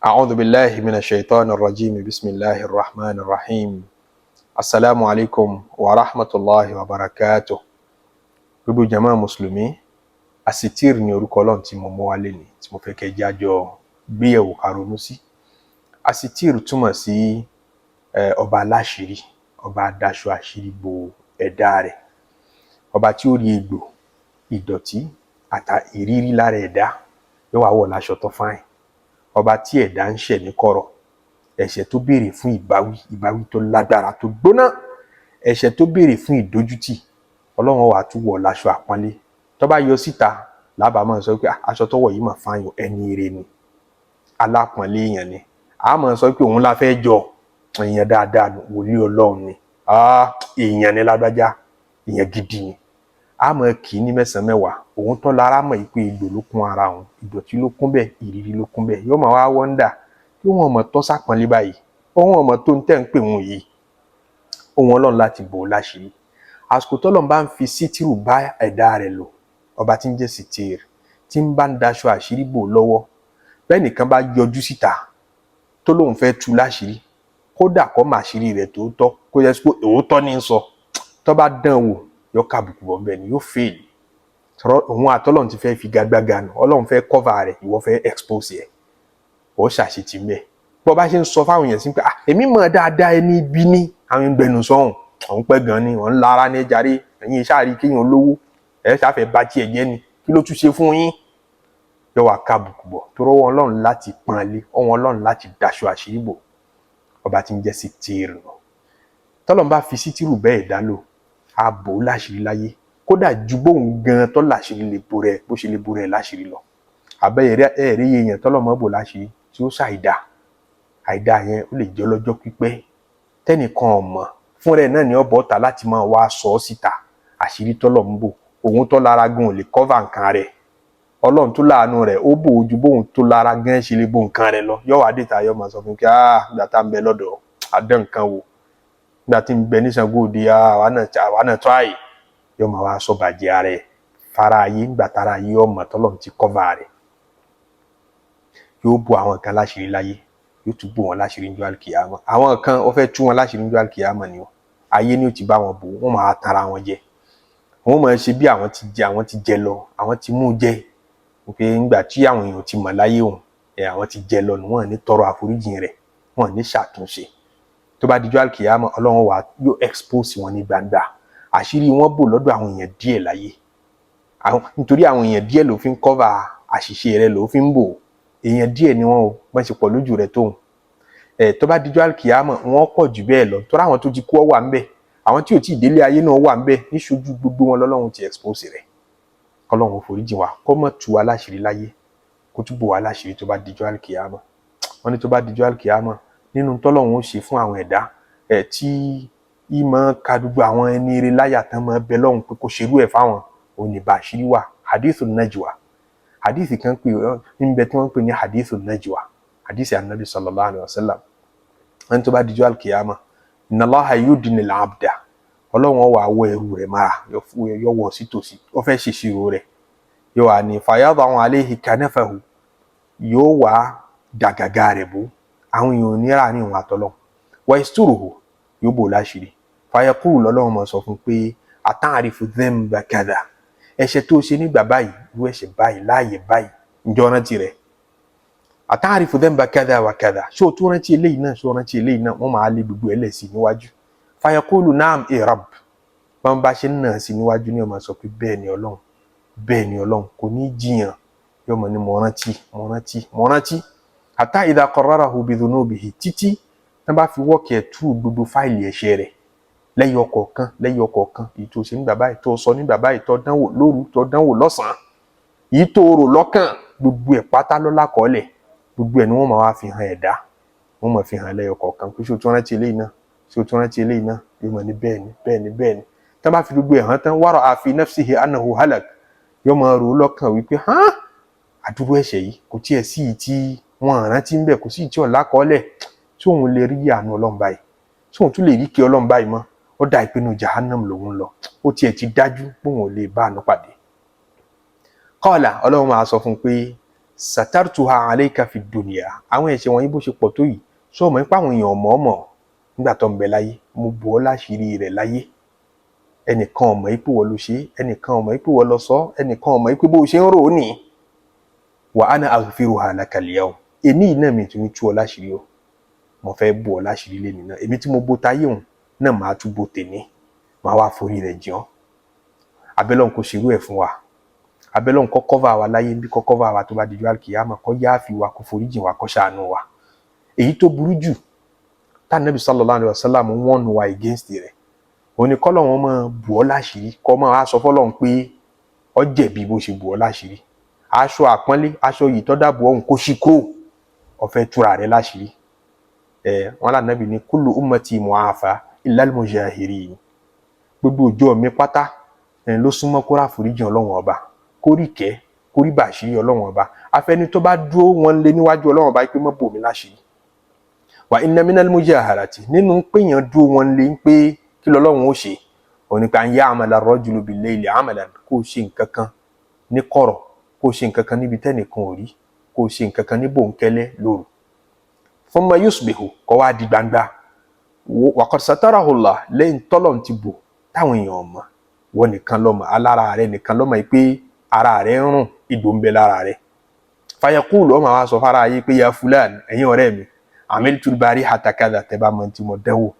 أعوذ بالله من الشيطان الرجيم. بسم الله الرحمن الرحيم. السلام عليكم ورحمة الله وبركاته. Gbogbo jama mùsùlùmí, Asitir ní orúkọ Ọlọ́run tí mo mú wá lénìí, tí mo fẹ́ kẹ́ jájọ gbéyẹ̀wò, ká ronú sí. Asitir túmọ̀ sí ọba aláṣìírí, ọba adaṣọ àṣírí bo ẹ̀dá rẹ̀, ọba tí ó rí egbò, ìdọ̀tí àta ìrírí lára ẹ̀dá, yóò wá wọ̀ láṣọ tó fáìn, ọba tí ẹ̀dá ń ṣẹ̀ ní kọ̀rọ̀, ẹ̀ṣẹ̀ tó béèrè fún ìbáwí, ìbáwí tó lágbára, tó gbóná, ẹ̀ṣẹ̀ tó béèrè fún ìdójútì, Ọlọ́run wàá tún wọ̀ láṣọ àpọ́nlé. Tó bá yọ síta, lábàá máa sọ pé, "Ah, aṣọ tó wọ̀ yìí mà fáyọ̀, ẹni ire ni, alápọ̀nlé èèyàn ni." A máa sọ pé òun la fẹ́ jọ, èèyàn dáadáa ni, wòlíì Ọlọ́run ni, ah, èèyàn ni lágbájá, èèyàn gidi ni. A máa kì í ní mẹ́sàn-án mẹ́wàá. Òun tọ́ lára mọ̀ pé egbò ló kún ara òun, ìdọ̀tí ló kún bẹ́ẹ̀, ìrírí ló kún bẹ́ẹ̀. Yóò máa wá wonder kí wọ́n mọ̀ tọ́ sápọ̀nlé báyìí, òun ọmọ tó ń tẹ̀ ń pè wọ́n yìí. Òun Ọlọ́run láti bò ó láṣìírí. Àsìkò tọ́lọ́run bá ń fi sítírù bá ẹ̀dá rẹ̀ lò, ọba tí ń jẹ́ sítírù, tí ń bá ń daṣọ àṣírí bò lọ́wọ́, bẹ́ẹ̀ nìkan bá yọjú síta tó lóun fẹ́ tú láṣìírí, kódà kó mà àṣírí rẹ̀ tòótọ́, kó yẹ pé òótọ́ ní í sọ, tó bá dán wò, yóò kàbùkù bọ̀ bẹ́ẹ̀ ni, yóò fail. Tọrọ òun àtọ́lọ́run ti fẹ́ fi gagbága nù. Ọlọ́run fẹ́ cover rẹ̀, ìwọ fẹ́ expose ẹ̀, ó ṣàṣetì mẹ́. Bó bá ṣe ń sọ fáwọn èèyàn sí pé, "Ah, èmi mọ̀ dáadáa, ẹni ibi ní," àwọn gbẹnu sọ̀hún, àwọn pẹ́ gan ni wọ́n ń lara ní jàre. Ẹ̀yin ṣáàrí kéèyàn olówó ẹ̀ ṣàfẹ́ bá tiẹ̀ jẹ́ ni, kí ló tún ṣe fún yín? Yóò wá kábùkù bọ̀ tó rọ́wọ́ Ọlọ́run láti pọ́n lé ọwọ́ Ọlọ́run láti daṣọ àṣírí bò. Ọba tí ń jẹ́ sítírù nù. Tọ́lọ́run bá fi sítírù bẹ́ẹ̀ dá lò, á bò ó láṣìírí láyé, kódà ju bóun gan tọ́ láṣìírí lè bo rẹ̀, bó ṣe lè bo rẹ̀ láṣìírí lọ. Àbẹ́ ẹ̀rí èèyàn tọ́lọ́mọ bò láṣìírí tí ó ṣàìdá, àìdá yẹn ó lè jẹ́ ọlọ́jọ́ pípẹ́, tẹ́nìkan ò mọ̀, fúnra ẹ̀ náà ni ó bọ́ ta láti máa wá sọ ọ́ síta. Àṣírí tọ́lọ̀ ń bò, òun tọ́ lára gan ò lè cover nǹkan rẹ̀. Ọlọ́run tó láàánú rẹ̀, ó bò ojú bóun tó lára gan ṣe lè bo nǹkan rẹ̀ lọ. Yóò wá déta, yóò máa sọ fún kí, "Ah, ìgbà tá ń bẹ lọ́dọ̀ àdán nǹkan wò, ìgbà tí ń bẹ ní Ṣàngó Òde, àwa náà try." Yóò máa wá sọ bàjẹ́ ara ẹ̀ fara ayé. Ńgbà tára ayé ọmọ tọ́lọ́run ti cover rẹ̀, yóò bo àwọn kan láṣìírí láyé, yóò tún bò wọn láṣìírí níjọ́ àlùkìyámà. Àwọn kan, ó fẹ́ tú wọn láṣìírí níjọ́ àlùkìyámà ni o. Ayé ni ó ti bá wọn bò, wọ́n máa tara wọn jẹ, wọ́n máa ṣe bí àwọn ti jẹ, àwọn ti jẹ lọ, àwọn ti mú jẹ, pé ńgbà tí àwọn èèyàn ti mọ̀ láyé òun ẹ, àwọn ti jẹ lọ nù. Wọ́n ní tọrọ àforíjìn rẹ̀, wọ́n ní ṣàtúnṣe. Tó bá dijọ́ àlùkìyámà, Ọlọ́run wà yóò expose wọn ní gbangba. Àṣírí wọn bò lọ́dọ̀ àwọn èèyàn díẹ̀ láyé, nítorí àwọn èèyàn díẹ̀ ló fi ń cover àṣìṣe rẹ̀, ló fi ń bò. Èèyàn díẹ̀ ni wọ́n o, wọ́n ṣe pọ̀ lójú rẹ̀ tóun ẹ̀. Tó bá dijọ́ àlùkìyámà, wọ́n pọ̀ jù bẹ́ẹ̀ lọ, torí àwọn tó ti kú ọ wà ńbẹ̀, àwọn tí ò tí ì délé ayé náà wà ńbẹ̀. Níṣojú gbogbo wọn lọ́lọ́run ti expose rẹ̀. Kọ́lọ́run foríjì wa, kó má tú wa láṣìírí láyé, kó tún bò wá láṣìírí tó bá dijọ́ àlùkìyámà. Wọ́n ní tó bá dijọ́ àlùkìyámà, nínú tọ́lọ́run ó ṣe fún àwọn ẹ̀dá ẹ̀ tí ìmọ̀ ka gbogbo àwọn ẹni eré láyà tán máa bẹ lọ́hùn pé kó ṣerú ẹ̀ fáwọn, òun ní bàṣírí wà. Hadithu najwa, hadith kan pè ń bẹ tí wọ́n ń pè ní hadithu najwa, hadith anabi sallallahu alayhi wa sallam. Wọ́n ní tó bá dijọ́ àlùkìyámà, inna Allaha yudnil abda, Ọlọ́run wà wọ ẹrú rẹ̀ mara, yọ wọ̀ sí tòsí, ó fẹ́ ṣèṣirò rẹ̀. Yóò wà ní fayada'u alayhi kanafahu, yóò wá dàgàgà rẹ̀ bò, àwọn èèyàn ò ní rà ní ìwọ̀n àtọ́lọ́. Wa yasturuhu, yóò bò láṣìírí. Fayaqulu, lọ́lọ́run máa sọ fún pé, ata'rifu dhanba kadha, ẹ̀ṣẹ̀ tó ṣe nígbà báyìí, irú ẹ̀ṣẹ̀ báyìí, láàyè báyìí, ǹjọ́ rántí rẹ̀? Ata'rifu dhanba kadha wa kadha, ṣé o tún rántí eléyìí náà? Ṣé o rántí eléyìí náà? Wọ́n máa lé gbogbo ẹ̀ lẹ̀ sí níwájú. Fayaqulu na'am e rabb. Bọ́n bá ṣe ń nà sí níwájú ní, ó máa sọ pé, "Bẹ́ẹ̀ ni Ọlọ́run, bẹ́ẹ̀ ni Ọlọ́run." Kò ní jiyàn, yóò mọ̀ ní, "Mo rántí, mo rántí, mo rántí." Hatta idha qarrarahu bi dhunubihi, títí tán bá fi wọ́ọ̀kì ẹ̀ tú gbogbo fáìlì ẹ̀ṣẹ̀ rẹ̀ lẹ́yọ kọ̀ọ̀kan, lẹ́yọ kọ̀ọ̀kan, èyí tó ṣe nígbà báyìí, tó sọ nígbà báyìí, tó dánwò lóru, tó dánwò lọ́sàn-án, èyí tó rò lọ́kàn, gbogbo ẹ̀ pátá lọ́lá kọ́lẹ̀. Gbogbo ẹ̀ ni wọ́n máa wá fi hàn ẹ̀dá, wọ́n máa fi hàn lẹ́yọ kọ̀ọ̀kan pé, "Ṣé o tún rántí eléyìí náà? Ṣé o tún rántí eléyìí náà?" Yóò máa ní, "Bẹ́ẹ̀ ni, bẹ́ẹ̀ ni, bẹ́ẹ̀ ni." Tán bá fi gbogbo ẹ̀ hàn tán, wara'a fi nafsihi annahu halak, yóò máa rò ó lọ́kàn wípé, "Hàn, àdúró ẹ̀ṣẹ̀ yìí, kò tiẹ̀ sí ìyí tí wọ́n rántí ń bẹ̀, kò sí ìyí tí ò lákọọ́lẹ̀, tí òun lè rí àánú Ọlọ́run báyìí, tí òun tún lè rí kí Ọlọ́run báyìí mọ́? Ó dà ìpinnu jahannam lòun lọ, ó tiẹ̀ ti dájú pé òun ò lè bá àánú pàdé." Qala, Ọlọ́run máa sọ fún un pé, Satartuha alayka fi dunya. Àwọn ẹ̀ṣẹ̀ wọ̀nyí bó ṣe pọ̀ tó yìí, sọ mọ̀ nípa àwọn èèyàn mọ̀ọ́mọ̀ nígbà tó ń bẹ láyé, mo bò ọ́ láṣìírí rẹ̀ láyé. Ẹnìkan ò mọ̀ pé wọ́n ló ṣe, ẹnìkan ò mọ̀ pé wọ́n lọ sọ, ẹnìkan ò mọ̀ pé bó ṣe ń rò ó nìyí. Wa ana aghfiruha laka al-yawm. Èmi yìí náà mi tún tú ọ láṣìírí o, mo fẹ́ bò ọ́ láṣìírí lẹ́nu náà. Èmi tí mo bo táyé òun náà máa tún bo tèmi, máa wá forí rẹ̀ jìn ọ́. Abẹ́lọ́n kò ṣerú ẹ̀ fún wa. Abẹ́lọ́n kó cover wa láyé bí, kó cover wa tó bá dijọ́ àlùkìyámà, kó yáàfi wa, kó forí jìn wa, kó ṣàánú wa. Èyí tó burú jù tá Nábì sallallahu alaihi wasallam wọ́n wa against rẹ̀, òun ni kọ́lọ̀ wọn máa bù ọ́ láṣìírí, kọ́ máa wá sọ fọ́lọ́run pé ọ jẹ̀bi bó ṣe bù ọ́ láṣìírí. Aṣọ àpọ́nlé, aṣọ yìí tó dàbò ọ̀hún, kó ṣí kúrò, ó fẹ́ túra rẹ̀ láṣìírí. Ẹ wọn là Nábì ní kullu ummati mu'afa illa al-mujahirin. Gbogbo ìjọ mi pátá ẹ ló súnmọ́ kó ráforíjì Ọlọ́run Ọba, kó rí kẹ́, kó rí bàṣírí Ọlọ́run Ọba, afẹ́ni tó bá dúró wọn lé níwájú Ọlọ́run Ọba pé má bò mí láṣìírí. Wa inna minal mujaharati, nínú péyàn dúró wọn lé pé kí lọ́lọ́run ó ṣe, òun ni pé an ya'mala ar-rajulu bil-layli 'amalan, kó o ṣe nǹkan kan ní kọ̀rọ̀, kó o ṣe nǹkan kan níbi tẹ́nìkan ò rí, kó o ṣe nǹkan kan ní bòńkẹ́lẹ́ lóru. Thumma yusbihu, kó wá di gbangba, wa qad satarahu Allah, lẹ́yìn tọ́lọ̀ ti bò táwọn èèyàn mọ̀, wọ́n nìkan ló mọ̀, alára rẹ̀ nìkan ló mọ̀ pé ara rẹ̀ ń rùn, ìgbò ń bẹ lára rẹ̀. Fayaqulu, ọmọ wa sọ fara ayé pé ya fulan, ẹ̀yin ọ̀rẹ́ mi, amiltu al-barihata kadha, tẹ́ bá mọ tí mo dánwò,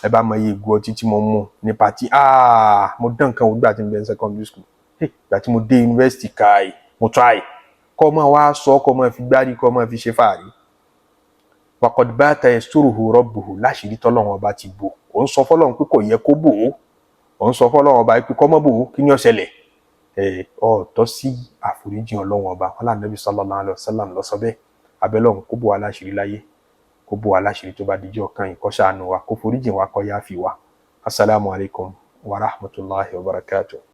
ẹ bá mọ iye ìgò ọtí tí mo mú ní party, mo dán nǹkan wò gbà tí mo bẹ ní secondary school, gbà tí mo dé university, káì mo try. Kọ́ máa wá sọ, kọ́ máa fi gbárí, kọ́ máa fi ṣe fàárí. Wa qad bata yasturuhu rabbuhu, láṣìírí tọ́lọ́run Ọba ti bò, òun sọ fọlọ́run pé kò yẹ kó bò ó, òun sọ fọlọ́run Ọba pé kó má bò ó, kí ni ó ṣẹlẹ̀? Ẹ ọ tọ́ sí àforíjì Ọlọ́run Ọba. Wọn là Nábì sallallahu alaihi wasallam ló sọ bẹ́ẹ̀. Abẹ́lọ́run kó bò wá láṣìírí láyé, kó bò wá láṣìírí tó bá dijọ́ kan yìí, kó ṣàánú wa, kó foríjì wa, kó yááfì wa. Assalamu alaikum wa rahmatullahi wa barakatuh.